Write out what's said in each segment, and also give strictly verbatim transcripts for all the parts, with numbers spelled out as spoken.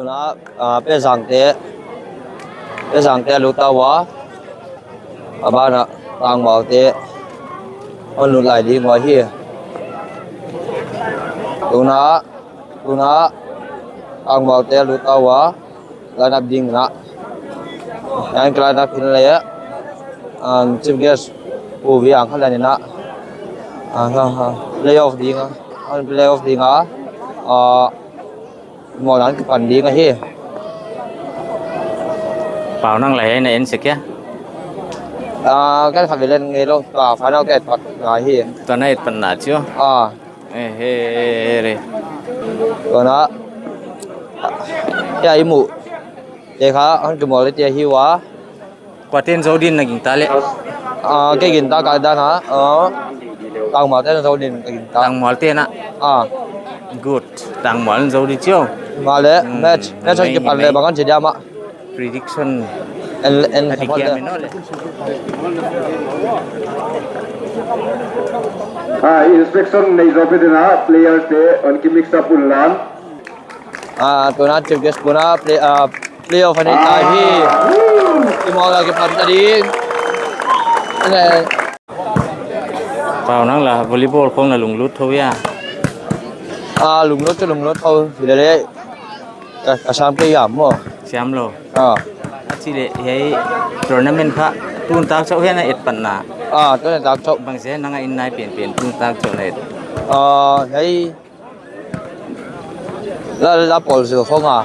Tuna, ah, Pezangte, Pezangte lut ta ua, a ban ah Tangmualte hon lut lai ding ua hi. Tuna, tuna Tangmualte lut ta ua, line up ding na. Yang ka line up hin le, um, chief guest Pu Viang kha le ni na. Ah, ha, ha. Playoff ding a, hon playoff ding a. Ah, Mual nan kipan ding ahi. Pau nang lai na en sek hia? Ah, kan kha velen ngei lou, ah, final ka et pat na hi. Tua na et pat na chu. Ah. Eh, he, he, he, re. Tua na. Ya, i mu. Te kha, hon kimual te hi ua. Kuaten zou din na gingta le? Ah, ke gingta ka dan a, ah, Tangmualten zou din ka gingta. Tangmualten a? Ah. Good. Tangmual zou di chiu. Male, hmm, match, match mai, kipan le mai. Bang an chi dia ma. Prediction. En, en a di support kia le. Meno le. Ah, inspection nei zou pe ding a, players te, hon ki mix up un lan. Ah, tuna chief guest puna play, ah, playoff a nei ta hi. Kimual a kipan ta ding. Ane. Pau nang la volleyball khong na lunglut thou hia? Ah, lunglut chu lunglut thou. Lele. Ka, ka sam ke yam mo. Siam lou. Ah. A chi le, hiai tournament kha tun tak chauh hia na et pat na? Ah, tun tak chauh. Bang se nang a in nai pen pen tun tak chauh na et? Ah, hiai La, la pawl zil khong a.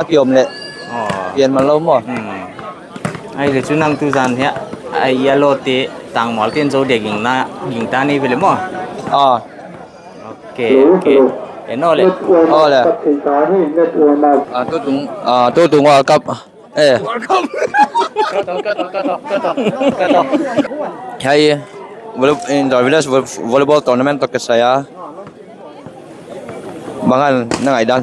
A kiom le. Oh. Pian man lou mo. Hmm. Ai le chu nang tu zan hia. Ai ya lo te Tangmualten zou dia gingna, gingta ni vele mo. Ah. Okay, okay. E no le. Oh le. Ah, tu tung, ah, tu tung World Cup. Eh. World Cup. Cut off, cut off, cut off, cut off, cut off. Hiai, volley-, in the village vo-, volleyball tournament toh kisai a. Bang a na ngaihdan?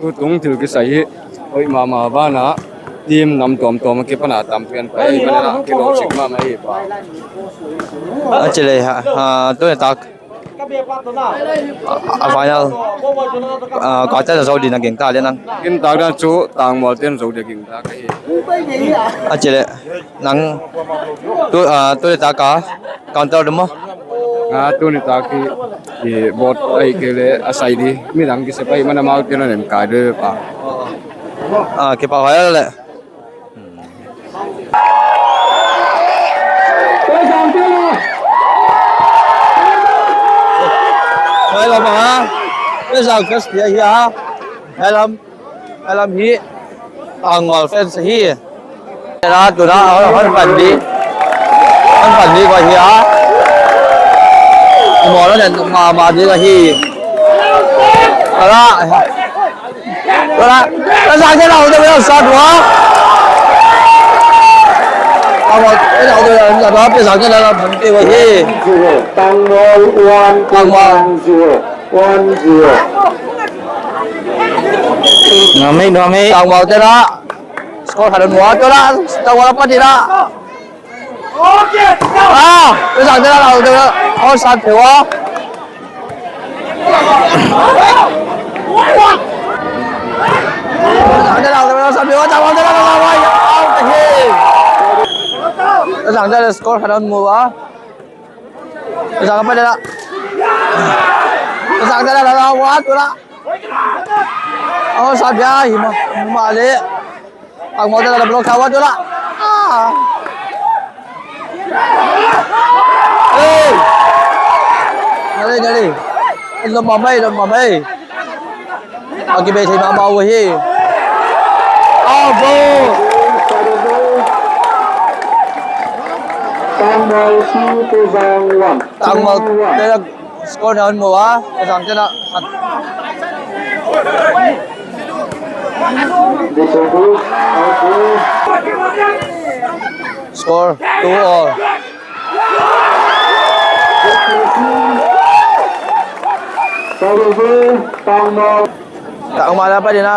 Tutung thil kisai hi. Hoih mahmah ban a. Team nam tuamtuam a kipan a tampi hon pai. Ban a kilawm chik mahmah hi pa. A chi le ha, ha, tuni tak. A, a final, ah, quarter zou din a gingta le nang. Gingta dan chu Tangmualten zou dia gingta ka hi. A chi le nang tu, ah, tuni tak a counter dum mo? Ah, tuni tak hi, i bot ai ke le a sai di. Midang ki se pai mana mau te na nem kai de pa. Ah, kipak huai le. Hello, ma. Pezang first dia hia. Hello, hello hi. Tangmual fans hi. Tuna, tuna, hon pan di. Hon pan di ko hia. Mual nan ma, ma di ko hi. Ala. Tua, Pezangte na hau tua sa tua. Tangmual, eh, na hau tua sa tua, Pezangte na la bang te wa he. Tangmual one, Tangmual zero, one zero. Nuam e, nuam e. Tangmualte na. Score khat a nuam tua la, Tangmual a pan di la. Ah, Pezangte na la, oh, san te wa. Pezangte score khat a nuam a. Pezang a pan di la. Pezangte na la, wa, tua la. Oh, san bia hi ma, ma le. Tangmualte na block kha ua tua la. Ah. Hey. Nari, nari. Lom mahmah e, lom mahmah e. Aki be thei mahmah ua hi. Ah, bo. Tangmual two, Pezang one. Tangmual, Pezang. Score na hon mu a, Pezangte na. Score two all. Tangmual a pan di na.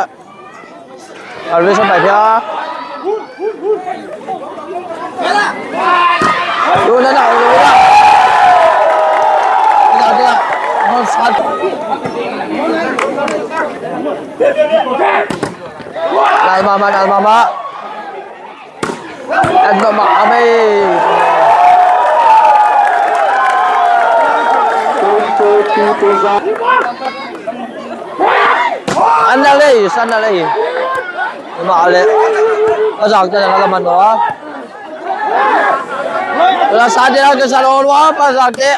Always on by here. Tua la, tua la, tua la. Tua la, tua la. Onside. Nal mahmah, nal mahmah. An nop mahmah ei. An nal ei, an nal ei. Mah leh. Pazangte na la man ua. La sa dia ke sa lo ua, Pazangte.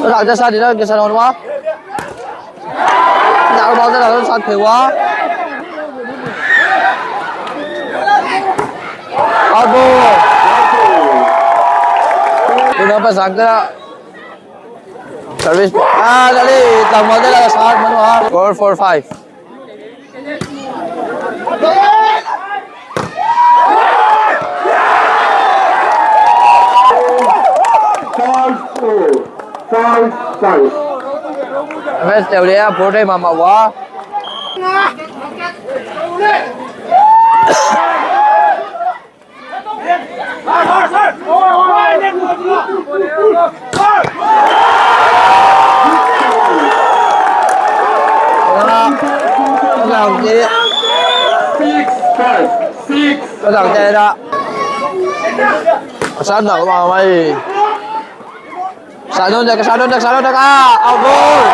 Pazangte sa dia ke sa lo ua. Tangmalte na sat phei ua. Out ball. Tuna Pazangte na service. Ah, dali, Tangmalte na sat man ua. Score four five. Five four. Five five. Match teu dia, four time mama wa. Six five. Six. Six five. Sat nal mahmah ei. Sat nal dek, sat nal dek, sat nal dek, ah, out ball.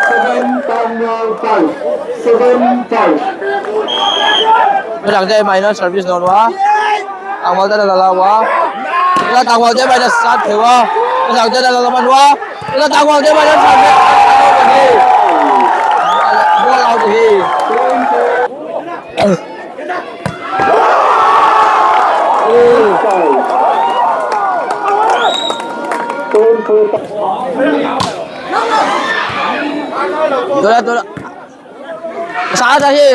Seven five. Seven five. Pazangte minus service nawn ua. Tangmalte na la la ua. Tangmalte minus sat phei ua. Pazangte na la la man ua. Tangmalte minus sat phei. Ball out hi. Tula, tula. Sa sa hi.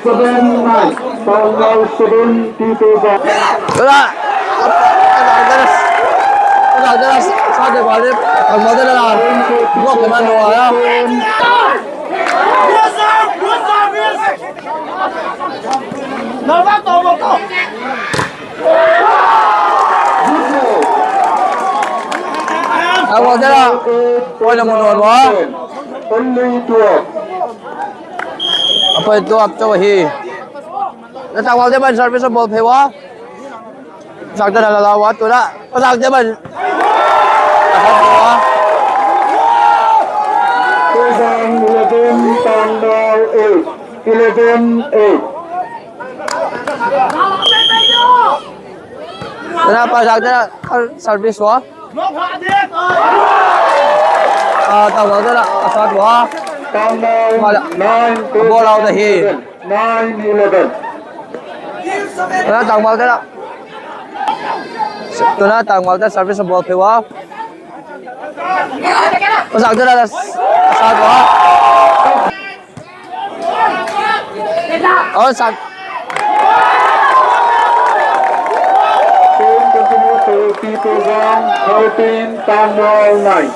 Seven nine, Tangmalte seven, T P Zone. Tula. Tula, tula, sa de bale. Tangmalte na. Block man lo ya. Tangmalte na. Point na man lo. Only two up. Apoy tu up tu hi. Na Tangmalte ban service ball phei ua. Pazangte na la la ua tu na. Pazangte ban. Pazang eleven, Tangmalte eight. Eleven eight. Na Pazangte na service ua. Ah, Tangmalte na, a sat ua. Tangmalte. Mala. Nine, ball out hi. Nine eleven. Tuna Tangmalte na. Tuna Tangmalte service ball phei ua. Pazangte na, a sat ua. Oh, sat. Point continue to T P Zone, thirteen, Tangmalte nine.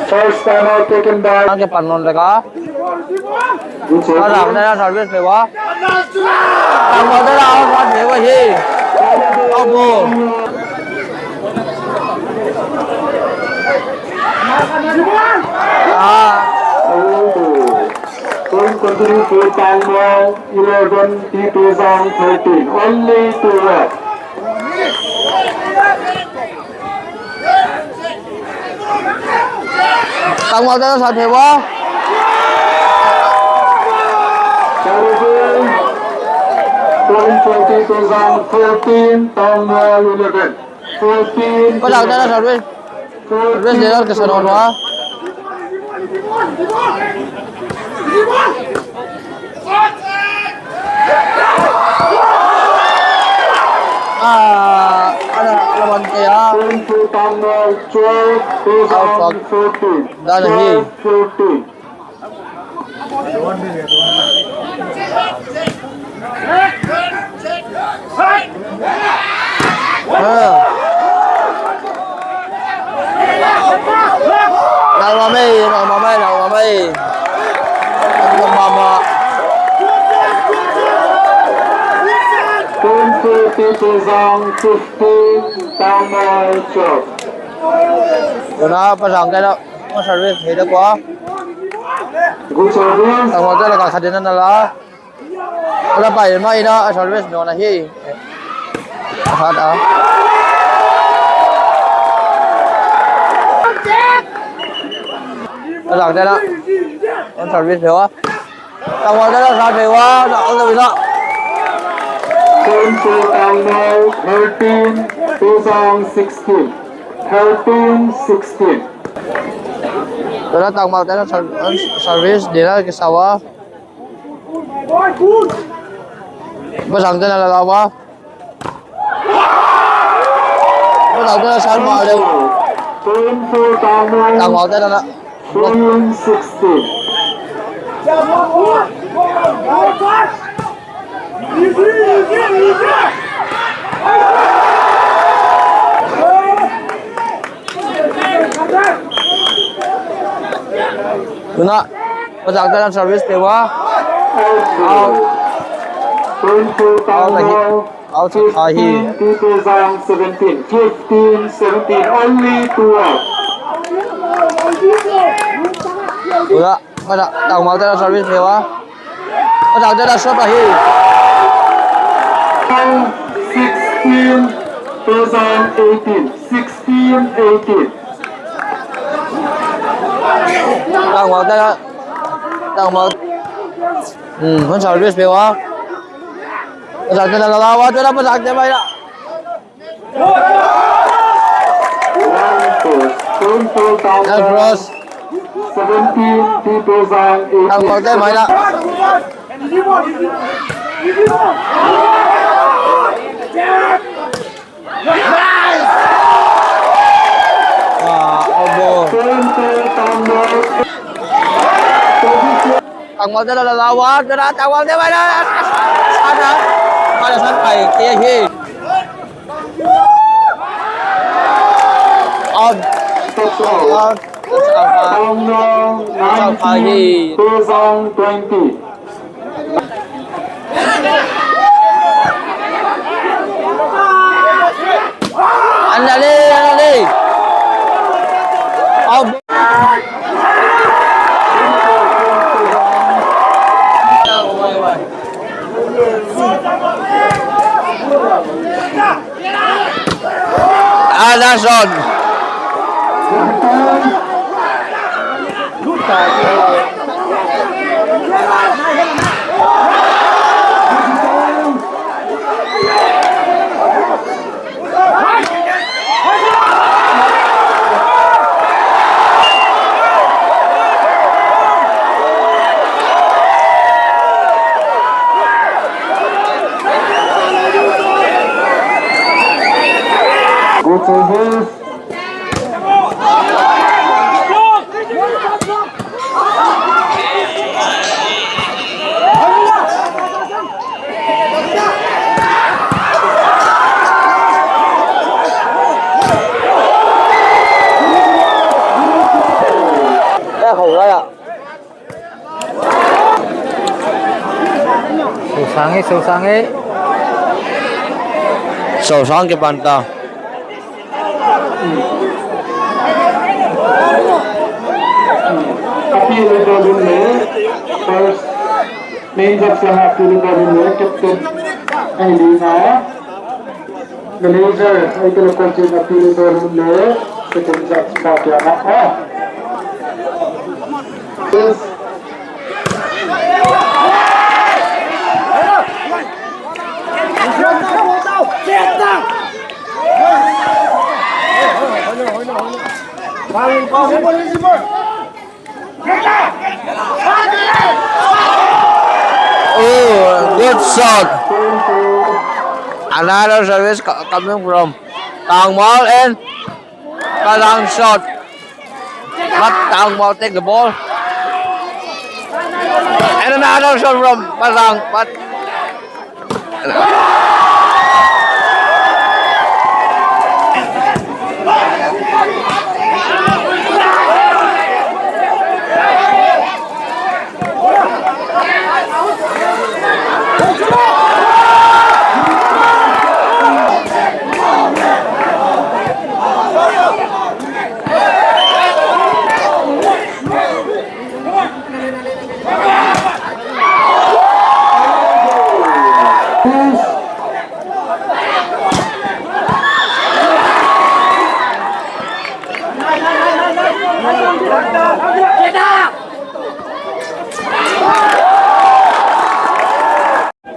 First time out taken by. Ang ke panon reka. Good save. Ada, ada service lewa. Tangmalte na out lewa hi. Abo. Ah. Point continue to Tangmalte eleven, T P Zone thirteen. Only two left. Tangmalte na sat phei ua. Point for T P Zone fourteen, Tangmalte eleven. Fourteen. Pazangte na service. Service dia ke sa nawn ua. Ah, ada lawan kaya. Point to Tangmalte Twelve, Out, out. Fourteen. Dan hi. Twelve, fourteen. Ah. Lau mah mai, lau mah mai, lau mah mai. Lau mah mai. Twenty, Pite Zang, fifteen, Tangmawl, twelve. Tuna Pazang te na, ma service hi da kua. Good service. Tangmawl te na ka khat in na la. Ala pai mai na, a service no na hi. Hat a. Pazang te na. On service phe ua. Tangmawl te na sa phe ua, na on service na. Ten for Tangmawl, thirteen, Pazang sixteen. Thirteen sixteen. Tuna Tangmawl te na ser-, service di na kisa ua. Pazang te na la la ua. Pazang te na san ma le. Tangmawl te na la. Three sixteen. Tuna, Pazang te na service phe ua. Out. Out. Point for Tangmawl. Out. Out. Fifteen, Pazang seventeen. Fifteen seventeen. Only two out. Tuna, Pazang, Tangmawl te na service phe ua. Pazang te na shot ahi. Sixteen, Pazang eighteen. Sixteen eighteen. Tangmawl te na, Tangmawl. Hmm, hun service phe ua. Pazang te na la la ua, tu na Pazang te mai la. Line cross. Line cross. Seventeen, Pazang eighteen. Tangmawl te mai la. Ah, obo. Tangmawl te la la ua, tu na Tangmawl te mai la. Sana. Mana san pai, kaya hi. Out. Out. Out. Tangmawl nineteen, Pazang twenty. Andale, andale. Out. Anderson. Good service. Sosang e, sosang e. Sosang ke panta. Appeal ball in le, first main judge sa appeal ball in le, captain ai di na. Manager, ai kala coach in appeal ball in le, second judge pa kya na. Oh. Yes. Oh, good shot. Another service co-, coming from Tangmawl and Pazang shot. But Tangmual take the ball. And another shot from Pazang, but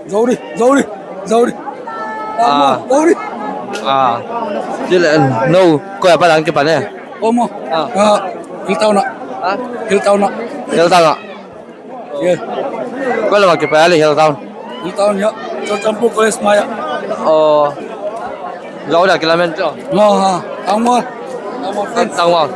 Zori, Zori, Zori. Ah. Zori. Ah. Zil, eh, no, koi apa dan kipan eh? Omo. Ah. Ah, Hilltown ah. Ah? Hilltown ah. Hilltown ah. Yeah. Koi lama kipan eh, Hilltown? Hilltown ya. Churachandpur College maya. Oh. Zau dah kilamen tu. No, ha. Tangmual. Tangmual. Tangmual.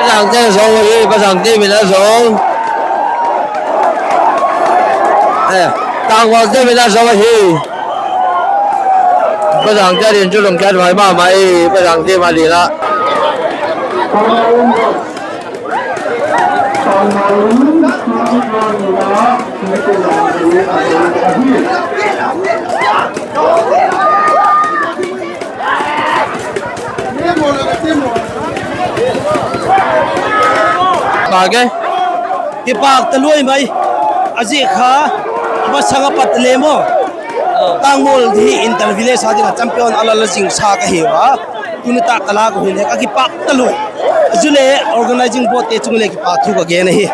Pazang te zong hi, Pazang te min a zong. Eh, Tangmual te min a zong hi. Pazang te din chu lungkiat huai mahmah hi, Pazang te ma din a. Bage. Kipak ta luai mai. A zi kha, masang a pat le maw. Tangmual di inter village a ding a champion a la la zing sa ka hi ua. Tuni tak ka la ko hin he ka kipak ta luai. Zu le organizing board te chung le kipak thu ka gen hi.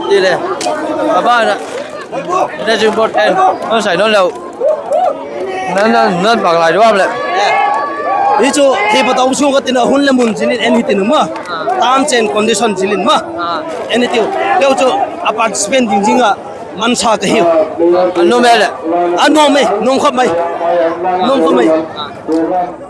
Ti le. Aba na. Organizing board te. Non sai non leu. Nan, nan, nan bang lai duam le. Hi chu, hi pa tau sung ka tina hun le mun zilin en hi tinu ma. Terms and condition zilin ma. En hi tiu. Keu chu, a participant ding zing a. Man sa ka hiu. Anu me le. Anu me, nung khop mai. Nung khop mai.